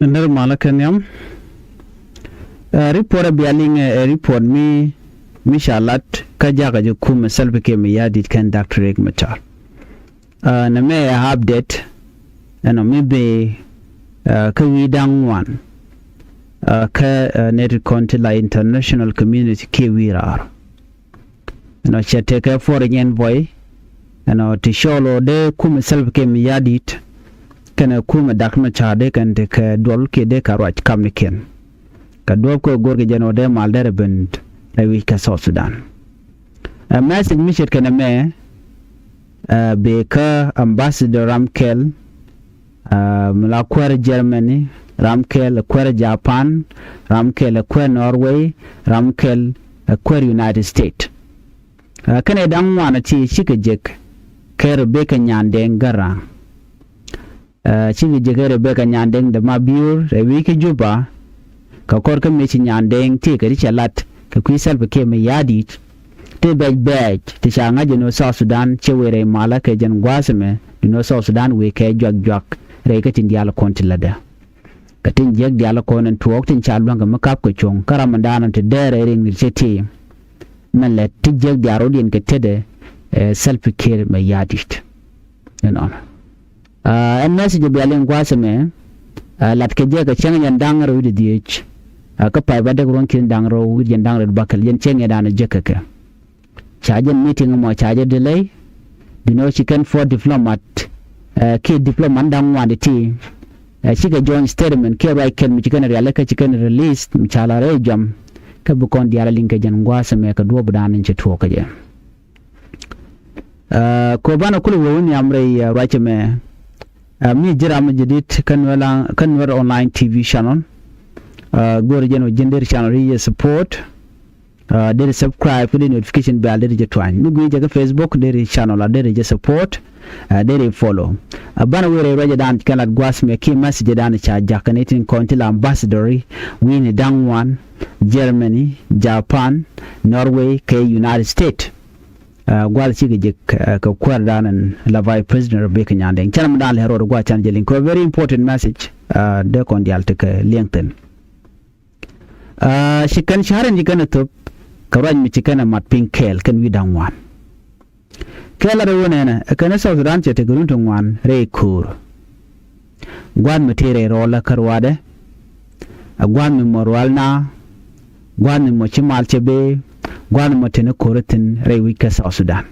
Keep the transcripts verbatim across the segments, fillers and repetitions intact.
Nɛr malä kɛ nhiam. Ɛ, report ɛ bia liŋ ɛ, ɛ report mi, mi ca lat kä jakä jɛ kumɛ Salva Kiir Mayardit kɛnɛ Doctor Riek Machar. Ɛ, nɛmɛ ɛ update ɛnɔ mi bëë, ɛ, kä wi̱i̱ da̱ŋ ŋuan. Ɛ, kä, ɛ, nɛy ti kɔn ti la international community kiɛ wi̱i̱ raar. Ɛnɔ cɛ tekɛ foreign envoy ɛnɔ ti cɔl ɔ dee kumɛ Salva Kiir Mayardit kɛnɛ kumɛ Doctor Machar dee kɛn tekɛ duɔl kiɛ dee kɛ ruac kamnikiɛn. Kɛ duɔ̱ɔ̱p kɛ go̱rkɛ jɛn ɔ dee mal derɛ ben rɛy wi̱c kä South Sudan. Ɛ message mi ce̱tkɛ nɛmɛ, ɛ, bëë kä ambassador ram kɛl, ɛ, mi la kuäär Germany, ram kɛl ɛ kuäär Japan, ram kɛl ɛ kuäär Norway, ram kɛl ɛ kuäär United States. Ɛ, kɛnɛ da̱ŋ ŋuan ɛ ti cikɛ jek kɛ Rebecca Nyandeng Garang. Ɛ, cikɛ jek kɛ Rebecca Nyandeng de Mabior rɛy wi̱i̱ kä Juba. Kɛ kɔr kä mëë ci Nyandeng tëëkɛ ti cɛ lat kɛ kui̱ Salva Kiir Mayardit. Ti bɛc bɛɛc ti ca ŋa̱c jɛ ni South Sudan cɛ wëë rɛy malä kɛ jɛn gua̱a̱th ɛmɛ, duŋni South Sudan wëë kɛ juak juak rɛy kä tin diaal kɔn ti lätdɛ. Kɛ tin jiäk diaal kɔn ɛn tuɔɔk tin ca luäŋ kɛ mi kap kɛ cuɔ̱ŋ kä ram ɛn daanɔ ti dɛɛr ɛ riŋ ni cɛ ti. Mɛn lɛ ti jiäk diaal rɔ̱diɛn kɛ tetdɛ, ɛ, Salva Kiir Mayardit. Ɛnɔnɔ. Ɛ, ɛn message bia liŋ gua̱a̱th ɛmɛ, ɛ, lat kɛ jɛ kɛ cäŋ jɛn da̱ŋ rɛw wi̱cdɛ dhieec. Ɛ, kä pay bädäk ruɔ̱n ki̱n da̱ŋ rɛw wi̱c jɛn da̱ŋ rɛw bäkɛl jɛn cäŋ jɛ da̱a̱n jɛ kɛ kɛ. Ca jɛn meeting mɔ ca jɛ delay. Bi nɔ ci kɛn four diplomat, ɛ, kiɛ diplomat da̱ŋ ŋuan ti ti. Ɛ, cikɛ joint statement kiɛ ruac kɛl mi ci kɛn rialikä ci kɛn release mi ca la rɛy jɔam. Kä bi kɔn diaal a liŋ kɛ jɛn gua̱a̱th ɛmɛ kɛ duɔ̱ɔ̱p da̱a̱n in ci tuɔɔk kɛ jɛ. Ɛ, kɛ banɛ kulɛ wee wä nhiam rɛy, ɛ, ruac ɛmɛ. Ɛ, mi ji̱ ram mi jadid kä Nuer la-, kä Nuer online T V channel. Ɛ, go̱o̱rɛ jɛn wä ji̱n deri channel ri yɛ support. Ɛ, deri subscribe kä deri notification bell deri jɛ tuany. Mi gui̱i̱ jɛ kä Facebook deri channel a deri jɛ support. Ɛ, deri follow. Ɛ, banɛ wee rɛy ruac ɛ da̱a̱n kɛn lat gua̱a̱th ɛmɛ kiɛ message ɛ da̱a̱n ca jakä ni tin kɔn ti la ambassador wi̱i̱ni da̱ŋ ŋuan, Germany, Japan, Norway kɛ United States. Ɛ, gua̱a̱th cikɛ jek, ɛ, kɛ kuäär da̱a̱n ɛn la Vice President Rebecca Nyandeng. Canɛ mi da̱a̱n lɛ ro̱d gua̱a̱th canɛ jɛ liŋ kɛ very important message, ɛ, dee kɔn diaal tekɛ liɛŋ thi̱n. Ɛ, ci kɛn ca̱r in ci kɛn ɛ thöp kɛ ruac mi ci kɛn ɛ mat piny kɛɛl kɛn wi̱i̱ da̱ŋ ŋuan. Kɛɛl lat ɛ wä nɛnɛ ɛ kɛn ɛ South Sudan cɛ tekɛ run ti ŋuan rɛy ko̱o̱r. Gua̱a̱th mi tëë rɛy rɔɔlä kä ruaadɛ, ɛ gua̱a̱th mi mɔ rual na, gua̱a̱th mi mɔ ci mal cɛ bee, gua̱a̱th mi mɔ teni ko̱rä thi̱n rɛy wi̱c kä South Sudan.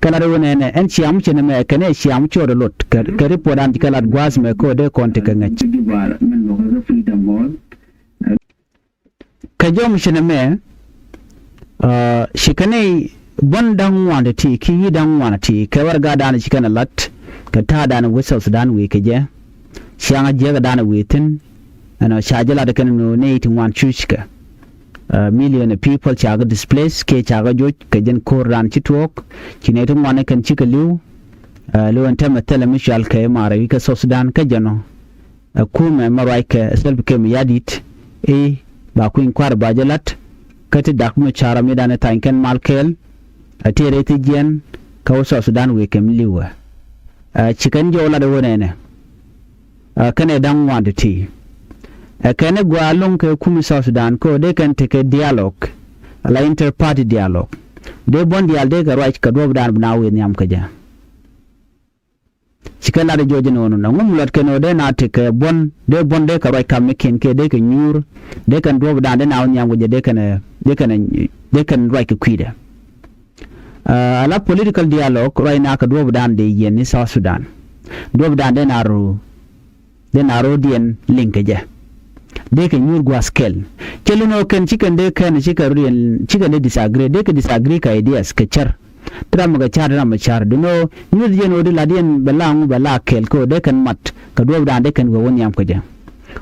Kɛ lat wä nɛnɛ ɛn ciam cɛ nɛmɛ kɛn ɛ ciam cɔɔdɛ lot kɛ, kɛ report an ci kɛ lat gua̱a̱th mɛ ko̱dɛ kɔn ti kɛ ŋäc. Kä jɔm ci nɛmɛ, ɛ, ci kɛn ɛ buɔ̱n da̱ŋ ŋuan ti ti, ki wi̱i̱ da̱ŋ ŋuan ti, kɛ warɛga dan ci kɛn ɛ lat, kɛ ta̱a̱ dan wä South Sudan wi̱i̱ kɛ jɛ, ciaŋ a jiäk dan wi̱i̱ thi̱n, ɛnɔ ca jɛ lat kɛn ni ti ŋuan cuc kɛ. Ɛ, million ɛ people ca kɛ displace, kɛ ca kɛ joc, kɛ jɛn ko̱r dan ci tuɔɔk, ci nɛy ti ŋuan kɛn ci kɛ li̱w, ɛ, li̱w ɛn tɛmɛ thilɛ mi cual kɛ imarɛ wi̱i̱ kɛ South Sudan kä jɛn ɔ. Ɛ kumɛ mɛ ruac kɛ Salva Kiir Mayardit i̱ ba kui̱ny kua̱r ba jɛ la̱t kä ti dak mi ca̱r ram i̱ dan i̱ tha̱a̱ny kɛn mal kɛɛl. Ɛ ti rɛy thi jiɛn kä wä South Sudan wëë kɛm li̱wɛ. Ɛ ci kɛn jɔw lat ɛ wä nɛnɛ. Ɛ kɛn ɛ da̱ŋ ŋuan ti ti. Ɛ kɛn ɛ gua̱a̱ lo̱ŋ kɛ kum i̱ South Sudan kä wä dee kɛn tekɛ dialogue. Ala inter party dialogue. Dee buɔ̱n diaal dee kɛ ruac kɛ duɔ̱ɔ̱p dan bi na wëë nhiam kä jɛ. Ci kɛ lat jɔɔc inɔnɔ na ŋum luɔt kɛn ɔ dee na tekɛ buɔ̱n dee buɔ̱n dee kɛ ruac kam mi kiɛn kiɛ dee kɛ nyuur dee kɛn duɔ̱ɔ̱p dan dee na wä nhiam kɛ jɛ dee kɛn dee kɛn dee kɛn ruac kɛ kui̱dɛ. Ɛ ala political dialogue ruac na kɛ duɔ̱ɔ̱p dan dee yiɛn ni South Sudan. Duɔ̱ɔ̱p dan dee na ru dee na ro̱o̱diɛn liŋ kɛ jɛ. Dee kɛ nyuur gua̱a̱th kɛl. Cɛ lun ɔ kɛn ci kɛn dee kɛn ci kɛ ro̱o̱diɛn ci kɛn dee disagree dee kɛ disagree kɛ ideas kɛ cär. Ti ram mi kɛ car ti ram mi car dun ɔ nyuur diɛn ɔ di la diɛn bɛ la ŋu bɛ la kɛl kɛ ɔ dee kɛn mat kɛ duɔ̱ɔ̱p dan dee kɛn wee wä nhiam kɛ jɛ.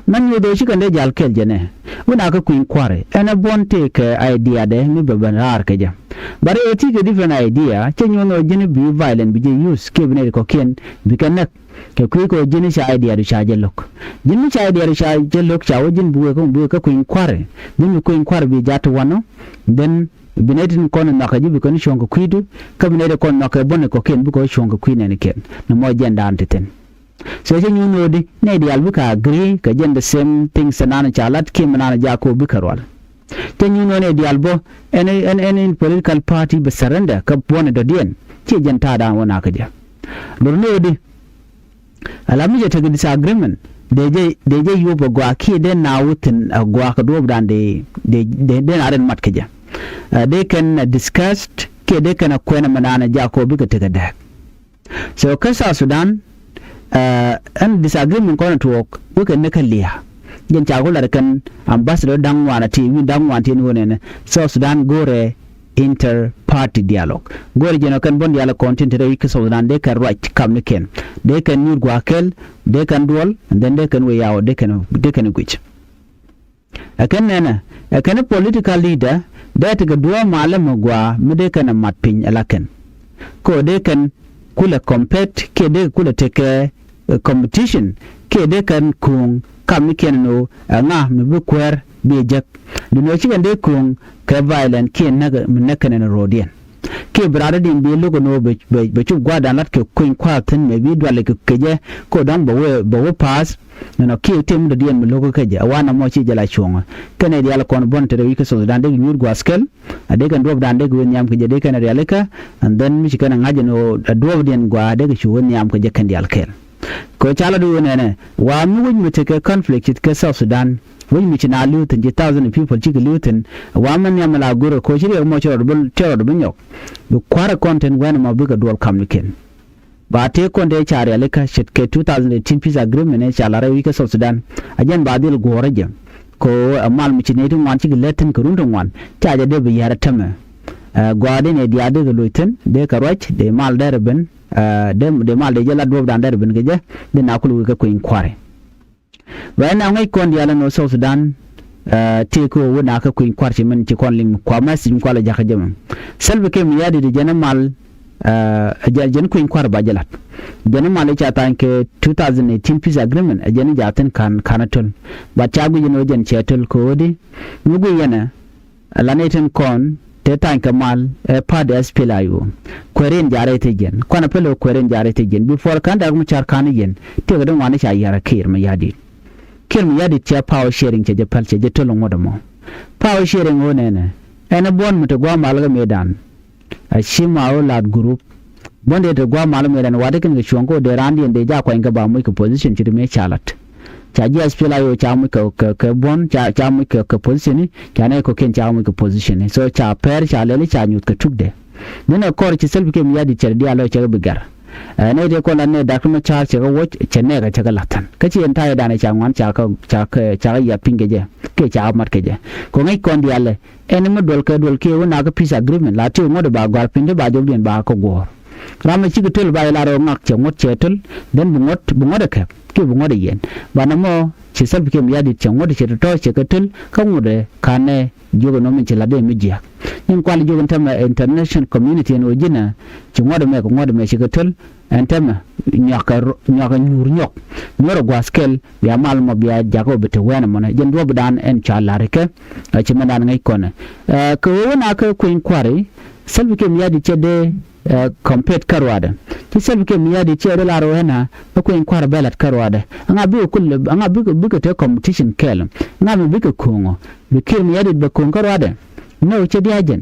Mɛn nyuur dee ci kɛn dee jal kɛl jɛ nɛ. Wun a kɛ kui̱ny kua̱ri ɛn ɛ buɔ̱n tëë kɛ idea dɛ mi bɛ ben raar kɛ jɛ. But ɛ ti kɛ different idea cɛ nyuur ɔ ji̱n bi violent bi jɛ use kiɛ bi nɛy ti kɔ̱kiɛn bi kɛ näk. Kɛ kui̱ kɛ ɣöö ji̱n ca idea du ca jɛ lo̱k. Ji̱n mi ca idea du ca jɛ lo̱k ca wä ji̱n bi wek kä bi wek kä kui̱ny kua̱ri. Ji̱n bi kui̱ny kua̱ri bi jat ti wanɔ. Then bi nɛy tin kɔn nhɔakä ji̱ bi kɔn cuɔ̱ŋ kɛ kui̱du. Kä bi nɛy tin kɔn nhɔakä buɔ̱n kɔ̱kiɛn bi kɔn cuɔ̱ŋ kɛ kui̱ nɛn kiɛn. Ni mɔ jiɛn daan ti thi̱n. So cä nyuun ɣöö di nɛy diaal bikɛ agree kɛ jɛn the same thing sɛ naan ca lat kiɛ mi naan jaak ɣöö bikɛ rual. Cä nyuun ɣöö nɛy diaal bä ɛn ɛn ɛn political party bɛ surrender kä buɔ̱n dɔ̱diɛn. Ciɛ jɛn ta̱a̱dan wä nakä jɛ. Lor ni ɣöö di ala mi jɛ tekɛ disagreement dee jɛ dee jɛ yuɔp ɛ gɔaa kiɛ dee na wä thi̱n ɛ gɔaa kɛ duɔ̱ɔ̱pdan dee dee dee na rin mat kɛ jɛ. Dee kɛn discussed kiɛ dee kɛn ɛ kuɛn ɛmɛ naan jaak ɣöö bikɛ tekɛ dääk. So kä South Sudan ɛn disagreement kɔn tuɔɔk wekɛ ni kä lia̱a̱. Jɛn ca ku lat kɛn ambassador da̱ŋ ŋuan a ti wi̱n da̱ŋ ŋuan ti ni wä nɛnɛ South Sudan go̱rɛ inter party dialogue. Go̱rɛ jɛn ɔ kɛn buɔ̱n dialogue kɔn tin te rɛy wi̱c kä South Sudan dee kɛn ruac kamnikiɛn dee kɛn nyuur gua̱a̱k kɛl dee kɛn duɔl and then dee kɛn wee yaw dee kɛn dee kɛn guic. Ɛ kɛn nɛnɛ ɛ kɛn political leader dee tekɛ duɔ̱ɔ̱p malä mi gɔaa mi dee kɛn ɛ mat piny ɛ la kɛn. Kɛ ɣöö dee kɛn kulɛ compete kiɛ dee kɛ kulɛ tekɛ competition kiɛ dee kɛn kuŋ kamnikiɛn ɛn ɣöö ɛ ŋa mi bi kuäär bi ɛ jek. Duundɛ ɣöö ci kɛn dee kuŋ kɛ violent kiɛ näk mi näk kɛn ɛn ro̱o̱diɛn. Kiɛ bi raadädiɛn bi lo̱k ɛn ɣöö bɛ bɛ bɛ cop gua̱a̱thdan lat kɛ kueny kua̱r thi̱n mëë bi duali kɛ kɛ jɛ kɛ ɣöö dɔ̱ŋ bɛ wee bɛ wee pass. Nɔnɔ kiɛ tëë mi dɔ̱diɛn mi lo̱k kä jɛ ɛ wanɛ mɔ ci jɛ la cuɔ̱ŋä. Kɛnɛ diaal kɔn buɔ̱n te rɛy wi̱c kä South Sudan dee kɛ nyuur gua̱a̱th kɛl. A dee kɛn duɔ̱ɔ̱pdan dee kɛ wee nhiam kɛ jɛ dee kɛn rialikä. And then mi ci kɛn ɛ ŋa̱c ɛn ɣöö ɛ duɔ̱ɔ̱pdiɛn gua̱a̱ dee kɛ cu wee nhiam kɛ jɛ kɛn diaal kɛɛl. Kɛ ɣöö ca lat wee nɛnɛ wa mi wec mi tekɛ conflict ci kɛ South Sudan. Wec mi ci na li̱w thi̱n ci thousand of people cikɛ li̱w thi̱n. Wa mi nhiam mi la go̱rɛ kɛ ɣöö ci riɛk mɔ ci rɔɔd bi ci rɔɔd bi nyɔk. Bi kua̱rä kɔn tin wɛn ɛmɔ bikɛ duɔl kamnikiɛn. Ba tëë kɔn tëë ca rialikä ce̱tkɛ two thousand eighteen peace agreement ëë ca la̱r rɛy wi̱c kä South Sudan. A jɛn ba dhil guɔ̱ɔ̱rä jɛ kɛ ɣöö ɛ mal mi ci nɛy ti ŋuan cikɛ lät thi̱n kɛ run ti ŋuan ca jɛ dee bi yär ɛ tämɛ. Ɛ gua̱a̱r dee nɛy diaal dee kɛ loc thi̱n dee kɛ ruac dee mal dee rɛ ben. Ɛ dee dee mal dee jɛ la duɔ̱ɔ̱pdan dee rɛ ben kɛ jɛ dee na kul wi̱i̱ kɛ kueny kua̱ri. Right now ŋäc kɔn diaal ɛn ɣöö South Sudan. Ɛ tëëkɛ ɣöö wä nakä kui̱ny kua̱r ci min ci kɔn liŋ kua message mi kualɛ jakä jɛ mɛ. Salva Kiir Mayardit jɛn mal. Ɛ jɛn kui̱ny kua̱r ba jɛ lat. Jɛn mal i̱ ca tha̱a̱ny kɛ two thousand eighteen peace agreement ɛ jɛn jaathin ka̱n ka̱n a töl. But ca guic ɛn ɣöö jɛn cɛ töl kɛ ɣöö di mi guic yɛn ɛ. Ɛ la nɛy tin kɔn te tha̱a̱ny kɛ mal ɛ party SPLA-IO. Kuɛɛr in ja̱ rɛy thiec yɛn kuanɛ pɛl ɛ kuɛɛr in ja̱ rɛy thiec yɛn before ka̱n dak mi ca̱r ka̱n i̱ yɛn. Tiɛkɛ di ŋuan i̱ ca yär ɛ Kiir Mayardit. Kiir Mayardit cɛ power sharing cɛ jɛ päl cɛ jɛ töl ŋuɔ̱t ɛmɔ. Power sharing ɣöö nɛnɛ ɛn ɛ buɔ̱n mi te gua̱a̱th mal kä mëëdan. A ci ma ɣöö la̱t group buɔ̱n dee te gua̱a̱th mal kä mëëdan wa̱t ikɛn kɛ cuɔ̱ŋ kä ɣöö dee raandiɛn dee ja̱ kuany kɛ ba moc kɛ position ci ti mëë ca la̱t. Ca ji̱ SPLA-IO ca moc kɛ kɛ kɛ buɔ̱n ca ca moc kɛ kɛ position i̱ ca nɛy kɔ̱kiɛn ca moc kɛ position i̱ so ca pɛr ca lɛl i̱ ca nyuth kɛ tukdɛ. Ni nɛ kɔr ci Salva Kiir Mayardit cɛ diaal lɔ cɛ kɛ bi gɛr. Ɛ nɛy tëë kɔn la nɛy Doctor Machar cɛ kɛ wuɔc cɛ nɛɛkɛ cɛ kɛ la̱th thän kä ci ɛn ta̱yɛ danɛ ca ŋuan ca kɛ ca kɛ ca kɛ yap piny kɛ jɛ. Kiɛ ca kɛ mat kɛ jɛ kɛ ŋäc kɔn diaalɛ. Ɛn mi duɔl kɛ duɔl kiɛ wä nakä peace agreement la ti ŋuɔ̱t ba gɔ̱a̱r piny ti ba jɔkdiɛn ba kɛ guɔ̱ɔ̱r. Ram mi cikɛ töl ba ilar ɣöö ŋak cɛ ŋuɔ̱t cɛ töl. Then bi ŋuɔ̱t bi ŋuɔ̱t ɛ kɛp kiɛ bi ŋuɔ̱t ɛ yɛn. Banɛ mɔ ci Salva Kiir Mayardit cɛ ŋuɔ̱t cɛ tɔ̱tɔ̱ cɛ kɛ töl kä ŋuɔ̱t ɛ ka̱nɛ. Jiök ɛn ɣöö min ci la̱t dee mi jiääk. Nyin kual jiök ɛn tämɛ international community ɛn ɣöö ji̱n ɛ ci ŋuɔ̱t ɛmɛ kɛ ŋuɔ̱t ɛmɛ ci kɛ töl. Ɛn tämɛ nyuakɛ nyuakɛ nyuur nyuɔk. Nyuɔrɛ gua̱a̱th kɛl bia mal mɔ bia jakä ɣöö bi te wɛɛn ɛmɔnɛ jɛn duɔ̱ɔ̱pdan ɛn ca la̱r ikɛ. Ɛ ci mɛndan ŋäc kɔnɛ. Ɛ kɛ ɣöö wä nakä kueny kua̱ri. Salva Kiir Mayardit cɛ dee ɛ compete kä ruaadɛ. Ci Salva Kiir Mayardit cɛ dee lar ɣöö ɛn a ɛ kueny kua̱r bɛ la̱t kä ruaadɛ. Ɛŋa bikɛ kul ɛŋa bikɛ bikɛ te competition kɛɛl. Ɛŋa mi bikɛ ko̱o̱ŋɔ bi Kiir Mayardit bɛ ko̱o̱ŋ kä ruaadɛ. Nɔ cɛ dia̱a̱ jɛn.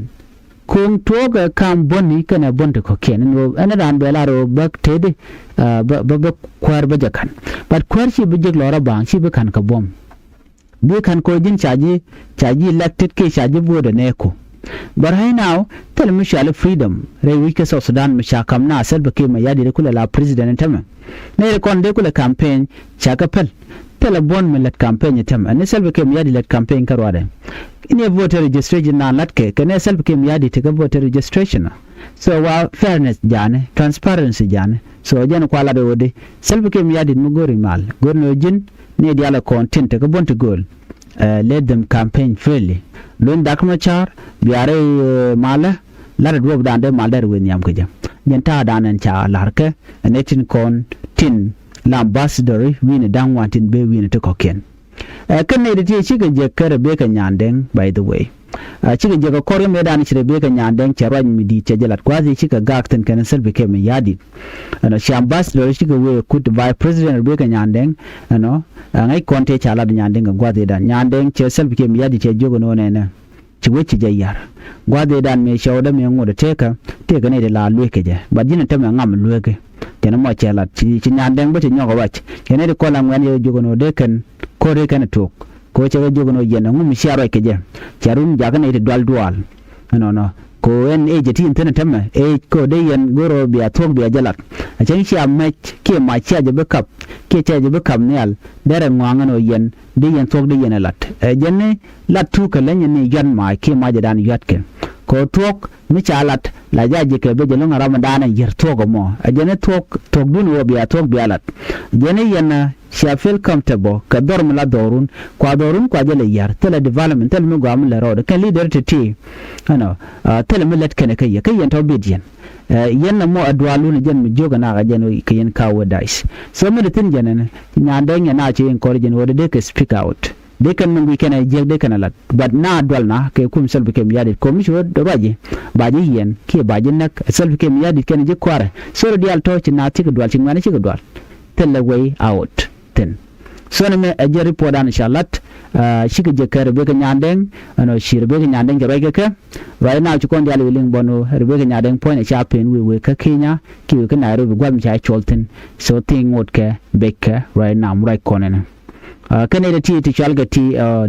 Ko̱o̱ŋ tuɔɔkɛ ka̱a̱m buɔ̱ni kɛnɛ buɔ̱n ti kɔ̱kiɛn ɛn ɣöö ɛn raan bɛ lar ɣöö bä tëëdi. Bä bä bä kuäär bä jɛ ka̱n. But kuäär ci bi jek lɔrä ba̱a̱ŋ ci bi ka̱n kɛ buɔ̱m. Bi ka̱n kɔ ji̱n ca ji̱ ca ji̱ elected kiɛ ca ji̱ vote ɛ nɛɛku. But right now thil mi cɔali freedom rɛy wi̱c kä South Sudan mi ca ka̱m na Salva Kiir Mayardit kulɛ la president ɛn tämɛ. Nɛy ri kɔn dee kulɛ campaign ca kɛ päl. Thilɛ buɔ̱n mi lät campaign ɛ tämɛ ɛn ni Salva Kiir Mayardit lät campaign kä ruaadɛ. Ni ɛ voter registration na la̱tkɛ kɛ ni ɛ Salva Kiir Mayardit ti kä voter registration. So wa fairness ja̱a̱ni, transparency ja̱a̱ni. So jɛn kua lat ɣöö di Salva Kiir Mayardit mi go̱o̱ri mal go̱o̱r ni ɣöö ji̱n ni diaal ɛ kɔn tin te kä buɔ̱n ti gööl. Let them campaign freely. Luny Dak Macar bia rɛy malä. Lat ɛ duɔ̱ɔ̱pdan dee mal dee rɛ wee nhiam kä jɛ. Jɛn ta̱a̱dan ɛn ca la̱rkɛ ɛn ɛ tin kɔn tin la ambassador wi̱i̱ni da̱ŋ wan tin bee wi̱i̱ni ti kɔ̱kiɛn. Ɛ kɛn nɛy ti ti cikɛ jek kärɛ bee kɛ nyan dɛŋ by the way. Cikɛ jiäk ɛ kɔr kɛ mëëdan ci Rebecca Nyandeng cɛ ruac mi di̱i̱t cɛ jɛ lat gua̱a̱th i̱ cikɛ gaak thi̱n kɛn Salva Kiir Mayardit. Ɛnɔ ci ambassador cikɛ wee kut vice president Rebecca Nyandeng. Ɛnɔ ɛ ŋäc kɔn tëë ca lat Nyandeng kɛ gua̱a̱th i̱dan Nyandeng cɛ Salva Kiir Mayardit cɛ jiök ɛn ɣöö nɛnɛ ci wec ci jɛ yar. Gua̱a̱th i̱dan mëë cɔwdä mëë ŋot ɛ tëëkä tëëkä nɛy ti la lueek kɛ jɛ bat ji̱n ɛ tämɛ ŋam lueekä. Cɛn ɛmɔ cɛ lat ci Nyandeng bä cɛ nyɔk ɛ ruac cɛ nɛy ti kɔn la ŋuɛ̈n yɛ jiök ɛn ɣöö dee kɛn ko̱r dee kɛn ɛ tuɔɔk. Kɛ ɣöö cɛ kɛ jiök ɛn ɣöö yɛn ɛ ŋum cia ruac kɛ jɛ cia run jakä nɛy ti dual dual. Ɛnɔnɔ kɛ ɣöö ɛn ëë jɛ ti yɛn thi̱n ɛ tämɛ ëë kɛ ɣöö dee yɛn go̱r ɣöö bia thuɔ̱k bia jɛ lat. A cäŋ cia mɛc kiɛ mac cia jɛ bi kap kiɛ cia jɛ bi kap nhial derɛ ŋɔaŋ ɛn ɣöö yɛn dee yɛn thuɔ̱k dee yɛn ɛ lat. Ɛ jɛn ni lat tuukɛ leny ɛn ni yuat mac kiɛ macdan yuatkɛ kɛ ɣöö thuɔ̱k mi ca lat la jac jɛ kɛ ben jɛ lo̱ŋ ɛ ramdan ɛ yier thuɔ̱k ɛmɔ. Ɛ jɛn ni thuɔ̱k thuɔ̱kdun ɣöö bia thuɔ̱k bia lat. Jɛn ni yɛn cia feel comfortable kɛ dhɔr mi la dhɔrun kua dhɔrun kua jɛ lɛ yar thilɛ development thilɛ mi gɔaa mi lɛ rɔɔdɛ kɛn leader ti ti. Ɛnɔ thilɛ mi lät kɛnɛ kä yɛ kä yɛn tɔ bit yɛn. Yɛn nɛ mɔ ɛ dualun jɛn mi jiök ɛ nak ɛ jɛn kɛ yɛn cowardice. So mi di thi̱n jɛn ɛn Nyandeng yɛn na ci encourage jɛn wä di dee kɛ speak out. Dee kɛn mi guic kɛn ɛ jiäk dee kɛn ɛ lat but na dual na kɛ kum Salva Kiir Mayardit komi ci wä ruaci ba ji̱ yɛn kiɛ ba ji̱ näk Salva Kiir Mayardit kɛn ji̱ kuarɛ. So ri diaal tɔ ci na thikɛ dual ci ŋuɛ̈ni cikɛ dual. Thilɛ way out thi̱n. So ni mɛ ɛ jɛ report an ca lat. Cikɛ jɛ kɛ Rebecca Nyandeng ɛnɔ ci Rebecca Nyandeng cɛ ruac kɛ kɛ. Right now ci kɔn diaal wi̱i̱ liŋ bɔn ɣöö Rebecca Nyandeng puɔ̱ny ɛ ca pen wi̱i̱ wëë kä Kenya kiɛ wëë kä Nairobi gua̱th mi ca cɔl thi̱n. So thi̱n ŋot kɛ bec kɛ right now mi ruac kɔn ɛnɛ. Kɛn ɛ ti ti cɔal kɛ ti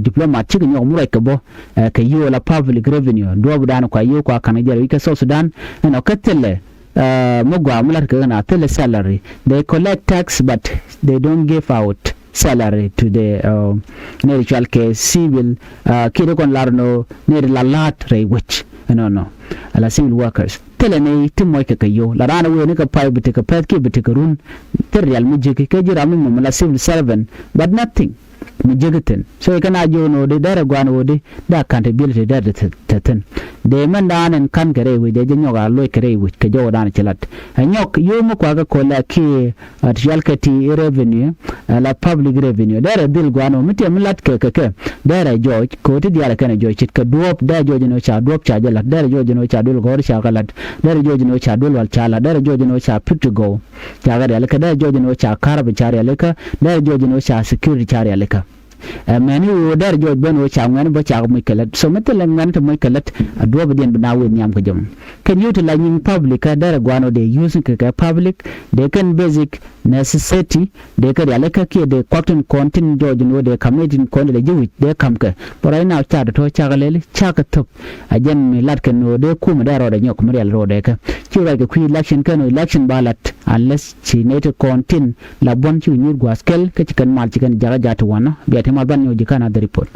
diplomat cikɛ nyɔk mi ruac kɛ bɔ kɛ yio̱o̱ la public revenue duɔɔpdan kua yio̱o̱ kua ka̱n kɛ jɛ rɛy wi̱c kä South Sudan. Ɛnɔ kä thilɛ mi gɔaa mi lat kɛ kɛn a thilɛ salary. They collect tax but they don't give out salary to the nɛy ti cɔal kɛ civil. Kiɛ ti kɔn lar nɔ nɛy ti la la̱a̱t rɛy wec ɛnɔnɔ. Ala civil workers thilɛ nɛy ti muɔc kɛ kɛ yio̱w la raan wee ni kɛ pay bi tekɛ pɛth kiɛ bi tekɛ run. Thil rial mi jiäki kɛ ji̱ ram mi mɔmɔ la civil servant but nothing. Mi jiäki thi̱n so kɛn a jiök ni ɣöö di derɛ gua̱a̱n ɣöö di dee accountability derɛ te thi̱n. Dee mɛn daan ɛn ka̱n kɛ rɛy wi̱c dee jɛ nyɔk a loc kɛ rɛy wi̱c kɛ jɔwdan ci lat. Ɛ nyɔk yio̱w mi kuakä ko̱lɛ kiɛ a ti cɔal kɛ ti revenue. Ala public revenue derɛ dhil gua̱a̱n ɣöö mi tiɛ mi lat kɛ kɛ kɛ derɛ jɔɔc kɛ ɣöö ti diaal kɛn ɛ jɔɔc ce̱tkɛ duɔ̱ɔ̱p derɛ jɔɔc ɛn ɣöö ca duɔ̱ɔ̱p ca jɛ lat derɛ jɔɔc ɛn ɣöö ca duel gɔ̱r ca kɛ lat. Derɛ jɔɔc ɛn ɣöö ca duel wal ca lat derɛ jɔɔc ɛn ɣöö ca pi̱t ti gɔw. Cakɛ rialikä derɛ jɔɔc ɛn ɣöö ca ka̱r bi ca rialikä derɛ jɔɔc ɛn ɣöö ca security ca rialikä. Ɛ mɛni ɣöö derɛ jɔɔc ben ɣöö ca ŋuɛ̈ni bä cakɛ muc kɛ lät so mi thilɛ ŋuɛ̈ni ti muc kɛ lät. A duɔ̱ɔ̱pdiɛn bi na wëë nhiam kɛ jɛ mɔ kɛn yio̱w ti la nyiŋ public kä derɛ gua̱a̱n ɣöö dee use kɛ kɛ public dee kɛn basic necessity dee kɛ rialikä kiɛ dee kuak tin kɔn tin jɔɔc ɛn ɣöö dee ka̱m ni tin kɔn dee ji̱ wi̱c dee ka̱m kɛ. Bä right now ca dee tɔ̱ cakɛ lɛli cakɛ thöp. A jɛn mi lat kɛn ɣöö dee kumɛ dee rɔɔdɛ nyɔk mi rial rɔɔdɛ kä ci ruac kɛ kui̱ election kɛn ɣöö election ba lat unless ci nɛy ti kɔn tin la buɔ̱n ci wi̱i̱ nyuur gua̱a̱th kɛl kä ci kɛn mal ci kɛn jakä ja̱ ti wanɔ bia ti mal ban nyɔk ji̱ ka̱n a the report.